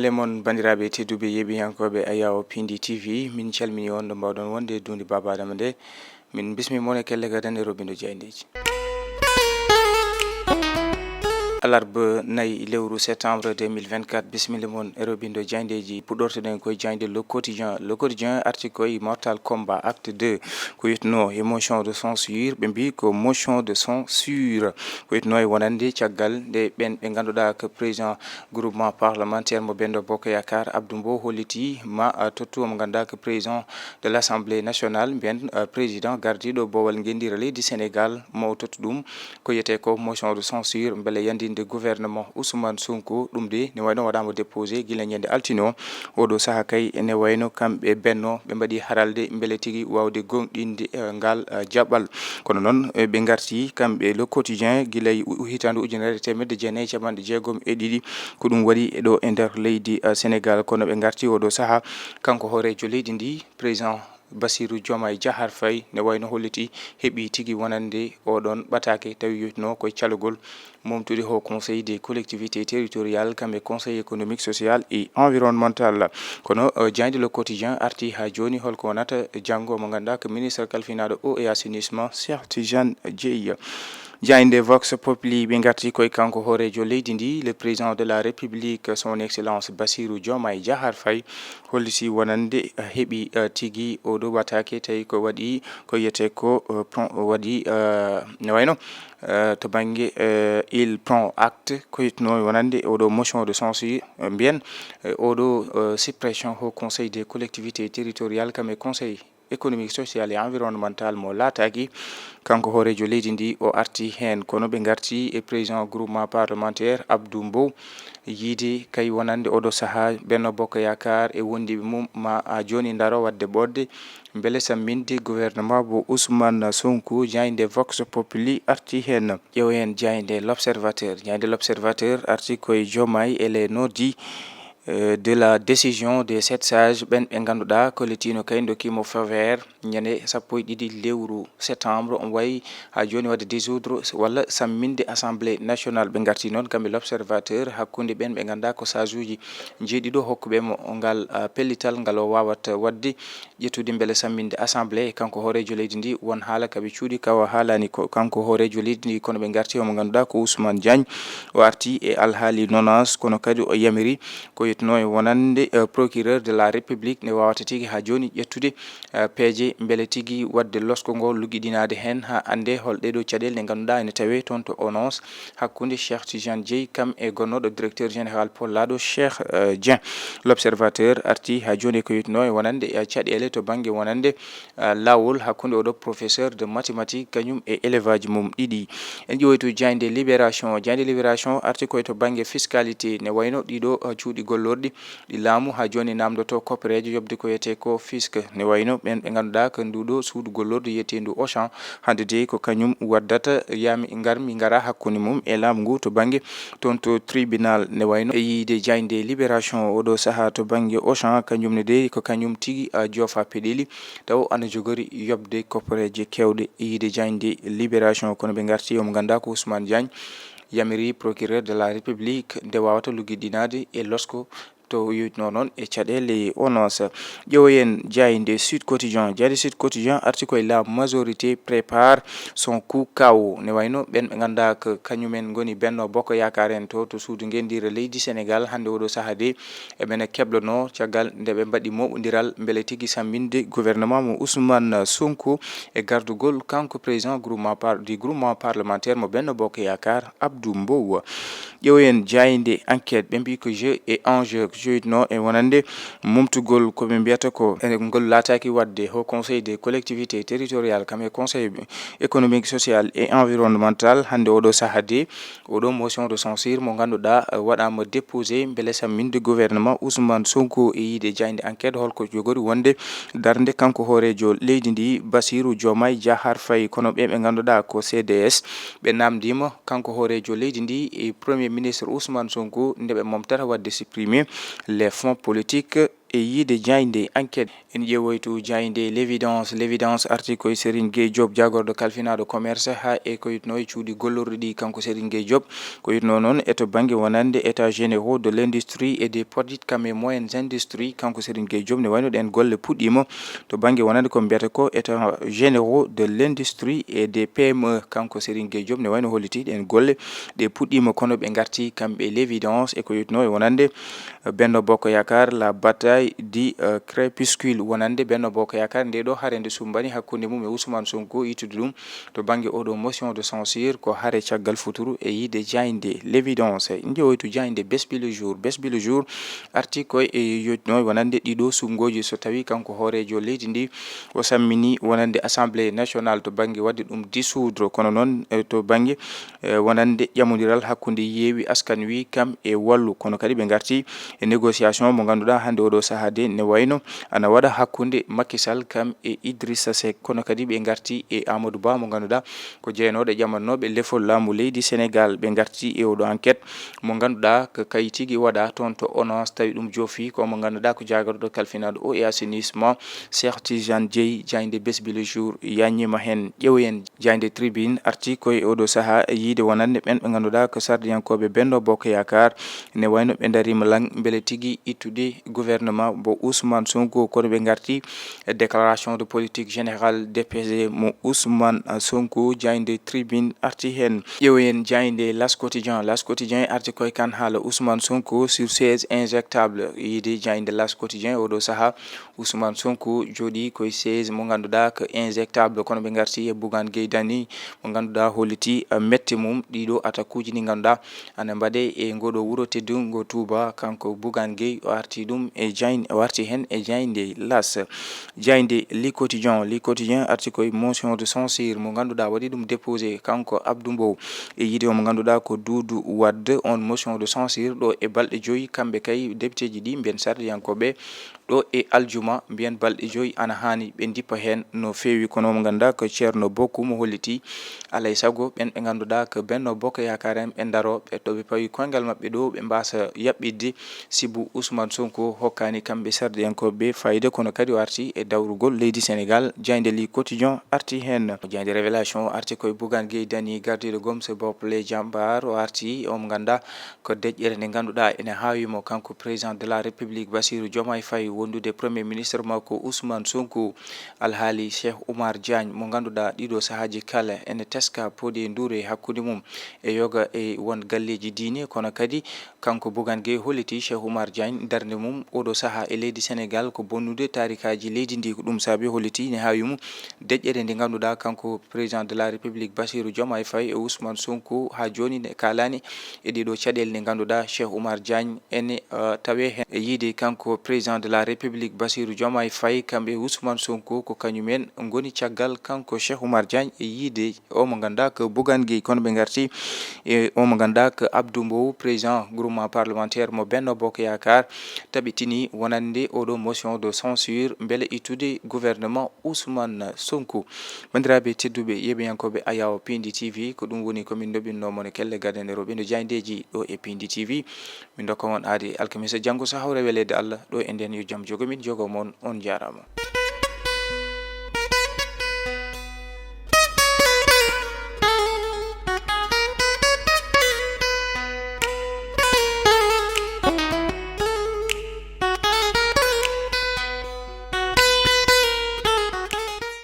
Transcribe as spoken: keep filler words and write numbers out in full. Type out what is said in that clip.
Lemon, banndiraaɓe tedduɓe yeeɓiyankooɓe Ayawo Pindi T V, min calmini on ɗo mbaawɗon wonde duundi Baaba Adama nde. Min bismi mon e kelle gadane robindo jaayndeeji. Alarba nayi lewru septembre deux mille vingt-quatre, bismilla mon e robindo jaayndeeji. Puɗɗortoɗen koye jaaynde Le Quotidien. Le Quotidien arti koye Mortal Kombat acte deux. Ko yetno e motion de censure, ɓe mbi ko motion de censure. Ko yetno e wonande caggal nde ɓen ɓe ngannduɗaa ko président groupement parlementaire mo Benno Bokk Yaakaar, Abdou Mbow, holliti ma, ah, tottu mo ngannduɗaa ko président de l'Assemblée nationale, mbiyen, ah, président gardiiɗo boowal ngenndira leydi Sénégal, mo o tottu ɗum. Ko yetee ko motion de censure, mbele yandinde gouvernement Ousmane Sonko, ɗum de ne wayno waɗaama déposé gila ñande altine o. Oɗo saha kay ene wayno kamɓe Benno ɓe mbaɗi haralde mbele tigi waawde gonɗinde, eh, ngal, eh, jaɓɓal. Kono noon, eh, ɓe ngarti kamɓe Le Quotidien gila e u-, hitaande ujunere e teemedde jeenayi e capanɗe jeegom e ɗiɗi. Ko ɗum waɗi e ɗo e nder leydi, eh, Sénégal. Kono ɓe ngarti oɗo saha, kanko hooreejo leydi ndi, président Bassirou Diomaye Diakhar Faye, ne wayno holliti heɓi tigi wonande oɗon ɓataake tawi yotno koye calogol momtude Haut Conseil des collectivités territoriales, kamɓe Conseil économique, social et environnemental. Kono, eh, jaaynde Le Quotidien arti haa jooni holko wonata janngo mo ngannduɗaa ko ministre kalfinaaɗo eau et assainissement, Cheikh Tidiane Dièye. Jaaynde Vox Populi, ɓe ngarti koye kanko hooreejo leydi ndi, le président de la République, son excellence Bassirou Diomaye Diakhar Faye, holliti wonande, eh, heɓi, eh, tigi oɗo ɓataake tawi ko waɗi ko yetee ko, eh, pron-, waɗi, eh, ne wayno, eh, to bannge, eh, il prend acte, ko yetno wonande oɗo motion de censure, eh, mbiyen, eh, oɗo, eh, suppression Haut Conseil des collectivités territoriales, kamɓe Conseil économique, social et environnemental mo laataaki. Kanko hooreejo leydi ndi o arti heen, kono ɓe ngarti e président groupement parlementaire Abdou Mbow, yiide kay wonande oɗo saha Benno Bokk Yaakaar e wondiɓe mum ma a jooni ndaro waɗde ɓoɗde mbele samminde gouvernement mo Ousmane Sonko. Jaaynde Vox Populi arti heen. Ƴeewen jaaynde L'Observateur. Jaaynde L'Observateur arti koye Diomaye et les non-dits, euh, de la décision des sept sages, ɓen ɓe ngannduɗaa ko le tino kay dokkimo feu vert ñande sappo e ɗiɗi lewru septembre, on wayi haa jooni waɗde dissoudre walla samminde Assemblée nationale. Ɓe ngarti noon kamɓe L'Observateur hakkunde ɓen ɓe ngannduɗaa ko sage uji jeeɗiɗo hokkuɓe mo ngal, ah, pellital ngal o waawata waɗde ƴettude mbele samminde Assemblée. E kanko hooreejo leydi ndi, won haala ka ɓe cuuɗi ka o haalani ko kanko hooreejo leydi ndi, kono ɓe ngarti omo ngannduɗaa ko Ousmane Diagne. O arti e alhaali nonas, kono kadi o yamiri ko yetno e wonande, eh, procureur de la République nde wawata tigi haa jooni ƴettude, eh, peeje mbele tigi waɗde losko ngo luggiɗinaade heen haa annde hol ɗee ɗoo caɗeele ɗe ngannduɗaa ene tawee toon to onance hakkunde Cheikh Tidiane Dièye kam e gonnooɗo directeur général pollaaɗo Cheikh, eh, Dieng. L'Observateur arti haa jooni ko yetno e wonande, eh, caɗeele to bannge wonande, eh, laawol hakkunde oɗo professeur de mathématiques kañum e élève aji mum ɗiɗi. En ƴeewoytu jaaynde Libération. Jaaynde Libération arti koye to bannge fiscalité, ne wayno ɗiɗo, eh, cuuɗi gollorɗi ɗi laamu haa jooni namdoto koppereejo yoɓde ko wiyetee ko fisc. Ne wayno ɓen ɓe ngannduɗaa ko nduɗo suudu gollordu wiyeteendu Auchan, hannde de ko kañum waddata yaami ngarmi ngara hakkunde mum e laamu ngu to bannge toon to tribunal. Ne wayno e yiide jaaynde Libération, oɗo saha to bannge Auchan, kañum ne de ko kañum tigi, ah, joofa peɗeli taw ana jogori yoɓde koppereeje kewɗe e yiide jaaynde Libération. Kono ɓe ngarti omo ngannduɗaa ko Ousmane Diagne yamiri procureur de la République nde wawata luggiɗinaade e losko to yutno noon e caɗeele onance. Ƴeewoyen jaaynde Sud Quotidien. Jaaynde Sud Quotidien arti koye la majorité prépare son coup K O. Ne wayno ɓen ɓe ngannduɗaa ko kañumen ngoni Benno Bokk Yaakaar en to, to suudu ngenndire leydi Sénégal hannde oɗo saha de eɓene keblano caggal nde ɓe mbaɗi moɓondiral mbele tigi samminde gouvernement mo Ousmane Sonko e gardugol kanko président groupement par-, du groupement parlementaire mo Benno Bokk Yaakaar, Abdou Mbow. Ƴeewoyen jaaynde Enquête, ɓe mbi ko jeu et enjeu, ko jeu no e wonande momtugol ko ɓe mbiyata ko e ngol laataaki waɗde Haut Conseil des collectivités territoriales, kam e Conseil économique, social et environnemental. Hannde oɗo saha de, oɗo motion de censure mo ngannduɗaa, eh, waɗaama déposé mbele samminde gouvernement Ousmane Sonko e yiide jaaynde Enquête holko jogori wonde darnde kanko hooreejo leydi ndi Bassirou Diomaye Diakhar Faye. Kono ɓe ɓe ngannduɗaa ko C D S, ɓe namdiima kanko hooreejo leydi ndi e Premier ministre Ousmane Sonko nde ɓe momtata waɗde supprimer les fonds politiques E yiide jaaynde Enquête, en ƴeewoytu jaaynde L'Évidence. L'Évidence arti koye Serigne Gueye Diop, jaagorɗo kalfinaaɗo commerce, haa e ko yitnoo e cuuɗi gollorɗi ɗi. Kanko Serigne Gueye Diop, ko yitnoo noon e to bannge wonande état généraux de l'industrie et des petites, kam e moyennes industries. Kanko Serigne Gueye Diop, ne wayno ɗeen golle puɗɗiima to bannge wonande ko mbiyata ko état généraux de l'industrie et des P M E. Kanko Serigne Gueye Diop, ne wayno holliti ɗeen golle ɗe puɗɗiima, kono ɓe ngarti kamɓe L'Évidence e ko yitnoo e wonande Benno Bokk Yaakaar, la bataille du, euh, crépuscule. Wonande Benno Bokk Yaakaar, nde ɗo hare nde sumbani hakkunde mum e Ousmane Sonko, ittude ɗum to bannge oɗo motion de censure, ko hare caggal futuru e yiide jaaynde L'Évidence. Njewoytu jaaynde Bés Bi Le Jour. Bés Bi Le Jour arti koye e yotno wonande ɗiɗo suɓngooji, so tawi kanko hooreejo leydi ndi o sammini wonande Assemblée nationale to bannge waɗde ɗum dissoudre, kono noon, eh, to bannge, eh, wonande ƴamondiral hakkunde Yewwi Askan Wi kam e Wallu, kono kadi ɓe ngarti e négociation mo ngannduɗaa hannde oɗo sahaa de ne wayno ana waɗa hakkunde Macky Sall kam e Idrissa Seck, kono kadi ɓe ngarti e Amadou Ba mo ngannduɗaa ko jeyanooɗo e ƴamannooɓe lefol laamu leydi Sénégal. Ɓe ngarti e oɗo enquête mo ngannduɗaa ko kayitigi waɗa toon to ONAS, tawi ɗum joofi ko mo ngannduɗaa ko jaagorɗo kalfinaaɗo eau et assainissement, Cheikh Tidiane Dièye. Jaaynde Bés Bi Le Jour yaññiima heen. Ƴeewoyen jaaynde Tribune arti koye oɗo sahaa e yiide wonande ɓeen ɓe ngannduɗaa ko sarɗiyankooɓe Benno Bokk Yaakaar, ne wayno ɓe ndariima lang mbele tigi ittude gouvernement mo Ousmane Sonko, kono ɓe ngarti e déclaration de politique générale D P G mo Ousmane Sonko. Jaaynde Tribune arti heen. Ƴeewoyen jaaynde L'As Quotidien. L'As Quotidien arti koye kan haala Ousmane Sonko sur chaise injectable. Yiide jaaynde L'As Quotidien, oɗo sahaa Ousmane Sonko jooɗii koye chaise mo ngannduɗaa ko injectable, kono ɓe ngarti e Bougane Gueye Dany mo ngannduɗaa holliti, eh, mette mum ɗiɗo attaque uji ɗi ngannduɗaa ana mbaɗe e ngoɗo wuro teddungo Touba. Kanko Bougane Gueye o arti ɗum e jaayn-, o arti heen e jaaynde L'As. Jaaynde Le Quotidien, Le Quotidien arti koye motion de censure mo ngannduɗaa waɗi ɗum déposé kanko Abdou Mbow e yiide o mo ngannduɗaa ko Doudou Wade. On motion de censure ɗo e balɗe joyi, kamɓe kay député ji ɗi mbiyen sarɗiyankooɓe ɗo e aljuma, mbiyen balɗe joyi ana haani ɓe ndippa heen no feewi. Kono mo ngannduɗaa ko Thierno Bocoum mo holliti alay sago ɓeen ɓe ngannduɗaa ko Benno Bokk Yaakaar en ɓe ndaro ɓe to ɓe pawi koyngal maɓɓe ɗo ɓe mbaasa yaɓɓitde, sibu Ousmane Sonko hokkaani kamɓe sarɗiyankooɓe fayida, kono kadi o arti e dawrugol leydi Sénégal. Jaaynde Le Quotidien arti heen. Jaaynde Révélation arti koye Bougane Gueye Dany, gardiiɗo Gom Sa Bopp Les Diambars, o arti omo ngannduɗaa ko deƴƴere nde ngannduɗaa ene haawi mo, kanko président de la République Bassirou Diomaye Faye, wondude premier ministre makko Ousmane Sonko. Alhaali Cheikh Oumar Diagne mo ngannduɗaa ɗiɗo sahaaji kala ene teska pooɗi e nduure hakkunde mum e yoga e won galleeji diine, kono kadi kanko Bougane Gueye holliti Cheikh Oumar Diagne darnde mum oɗo sahaa e leydi Sénégal ko bonnude taarikaaji leydi ndi. Ko ɗum saabi holliti ne haawi mum deƴƴere nde ngannduɗaa kanko président de la République Bassirou Diomaye Faye e Ousmane Sonko haa jooni ne kaalaani e ɗiɗo caɗeele nde ngannduɗaa Cheikh Oumar Diagne ene, eh, tawee heen. E yiide kanko président de la République Bassirou Diomaye Faye, kamɓe Ousmane Sonko ko kañumen ngoni caggal kanko Cheikh Oumar Diagne e yiide o mo ngannduɗaa ko Bougane Gueye, kono ɓe ngarti e o mo ngannduɗaa ko Abdou Mbow, président groupement parlementaire mo Benno Bokk Yaakaar, taɓitini wonande oɗo motion de censure mbele ittude gouvernement Ousmane Sonko. Banndiraaɓe tedduɓe yeeɓiyankooɓe Ayaw Pindi T V, ko ɗum woni ko min ndoɓinno mon e kelle gadane roɓindo jaayndeeji ɗo e Pindi T V. Min ndokka mon aadi alkamisa janngo so hawre weleede Allah ɗo e nden. Yo jam jogo min jogo mon. On njaaraama.